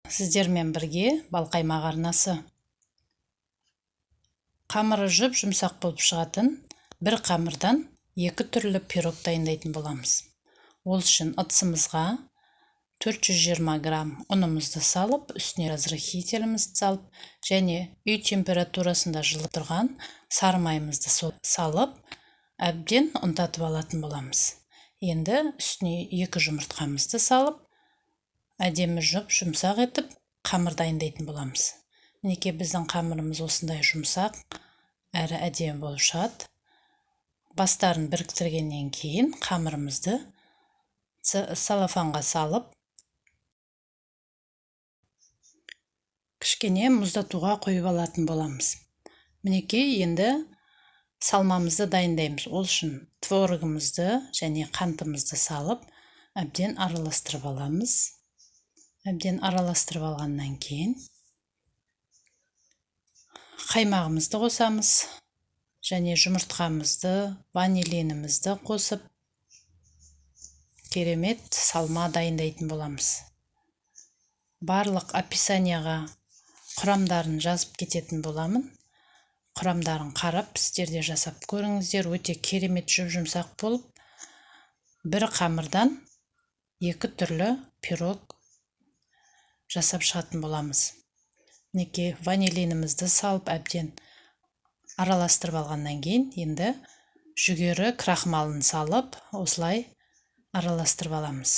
Сіздермен бірге Балқаймақ арнасы. Қамыры жұп-жұмсақ болып шығатын бір қамырдан екі түрлі пирог дайындайтын боламыз. Ол үшін ыдысымызға 420 грамм ұнымызды салып, үстіне разрыхителімізді салып, және үй температурасында жылып тұрған сары майымызды салып, әбден ұнтатып алатын боламыз. Енді үстіне 2 жұмыртқамызды салып, әдемі жұп-жұмсақ етіп қамыр дайындайтын боламыз. Мінекей біздің қамырымыз осындай жұмсақ, әрі әдемі болып шығады. Бастарын біріктіргеннен кейін қамырымызды целлофанға салып, кішкене мұздатуға қойып алатын боламыз. Мінекей енді салмамызды дайындаймыз. Ол үшін творогымызды және қантымызды салып, әбден араластырып аламыз. Әбден араластырып алғаннан кейін қаймағымызды қосамыз және жұмыртқамызды, ванилинімізді қосып, керемет салма дайындайтын боламыз. Барлық описанияға құрамдарын жазып кететін боламын. Құрамдарын қарап, сіздер де жасап көріңіздер. Өте керемет жұп-жұмсақ болып, бір қамырдан екі түрлі пирог жасап шығатын боламыз. Мінекей ванилинімізді салып, әбден араластырып алғаннан кейін енді жүгері крахмалын салып, осылай араластырып аламыз.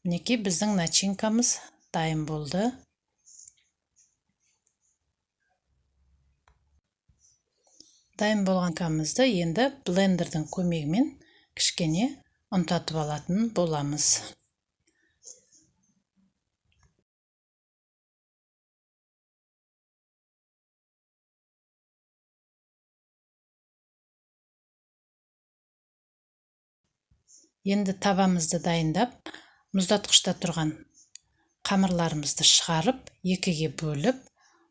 Мінекей біздің начинкамыз дайын болды. Дайын болған начинкамызды енді блендердің көмегімен кішкене ұнтатып алатын боламыз. Енді табамызды дайындап, мұздатқышта тұрған қамырларымызды шығарып, екіге бөліп,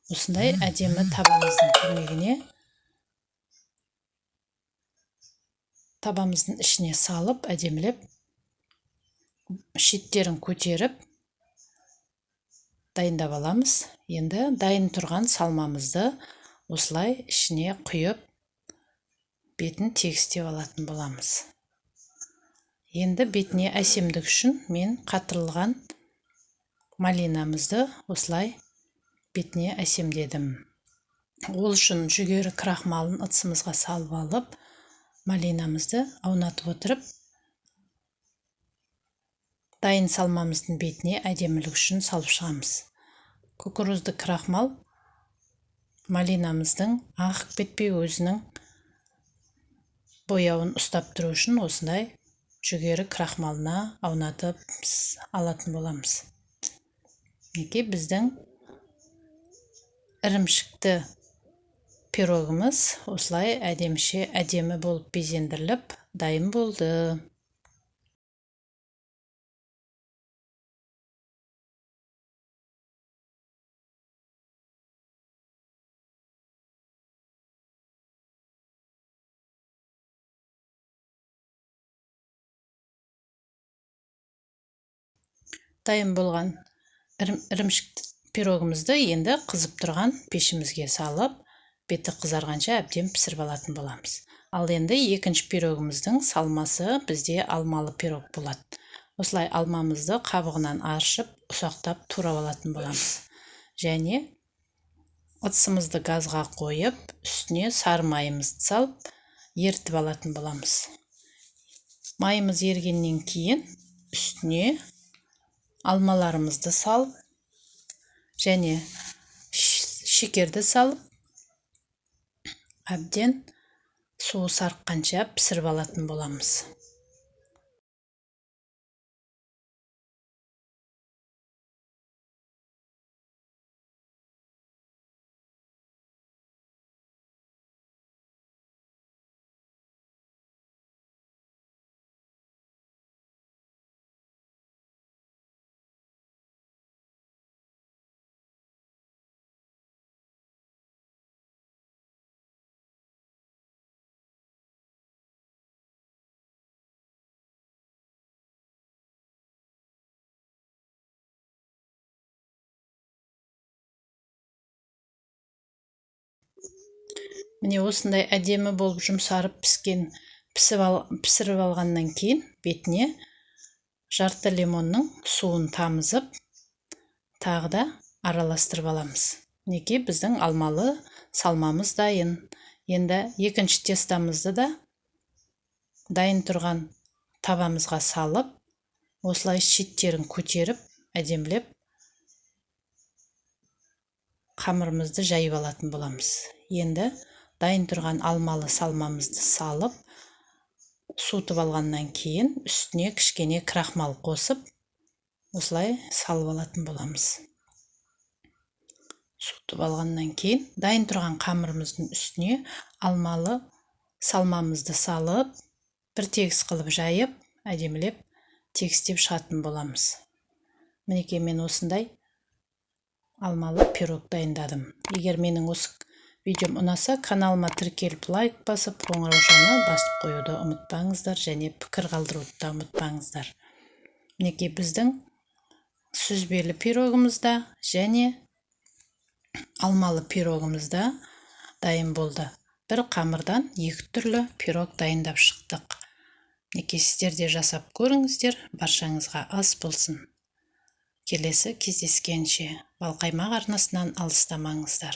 осындай әдемі табамыздың көмегіне табамыздың ішіне салып, әдемілеп шеттерін көтеріп дайындап аламыз. Енді дайын тұрған салмамызды осылай ішіне құйып, бетін тегістеп алатын боламыз. Енді бетіне әсемдік үшін мен қатырылған малинамызды осылай бетіне әсемдедім. Ол үшін жүгері крахмалын ыдысымызға салып алып, малинамызды аунатып отырып, дайын салмамыздың бетіне әдемілік үшін салып шығамыз. Кукурузды крахмал малинамыздың ағып кетпей өзінің бояуын ұстап тұру үшін осындай жүгері крахмалына аунатып алатын боламыз. Мінекей біздің ірімшікті пирогымыз осылай әдеміше әдемі болып безендіріліп дайын болды. Дайын болған ірімшікті пирогымызды енді қызып тұрған пешімізге салып, беті қызарғанша әбден пісіріп алатын боламыз. Ал енді екінші пирогымыздың салмасы бізде алмалы пирог болады. Осылай алмамызды қабығынан аршып, ұсақтап турап алатын боламыз. Және ыдысымызды газға қойып, үстіне сары майымызды салып, ерітіп алатын боламыз. Майымыз ергеннен кейін үстіне алмаларымызды салып, және шекерді салып, әбден суы сарыққанша пісіріп алатын боламыз. Міне, осындай әдемі болып жұмсарып піскен, пісіріп алғаннан кейін бетіне жарты лимонның суын тамызып, тағы да араластырып аламыз. Мінекей, біздің алмалы салмамыз дайын. Енді екінші тестамызды да дайын тұрған табамызға салып, осылай шеттерін көтеріп, әдемілеп қамырымызды жайып алатын боламыз. Енді дайын тұрған алмалы салмамызды салып, суытып алғаннан кейін үстіне кішкене крахмал қосып, осылай салып алатын боламыз. Суытып алғаннан кейін дайын тұрған қамырымыздың үстіне алмалы салмамызды салып, бір тегіс қылып жайып, әдемілеп тегістеп шығатын боламыз. Мінекей, мен осындай алмалы пирог дайындадым. Егер менің осы видеом ұнаса, каналыма тіркеліп, лайк басып, қоңыраушаны басып қоюды ұмытпаңыздар және пікір қалдыруды да ұмытпаңыздар. Мінекей, біздің сүзбелі пирогымыз да және алмалы пирогымыз да дайын болды. Бір қамырдан екі түрлі пирог дайындап шықтық. Мінекей, сіздер де жасап көріңіздер. Баршаңызға ас болсын. Келесі кездескенше, Балқаймақ арнасынан алыстамаңыздар.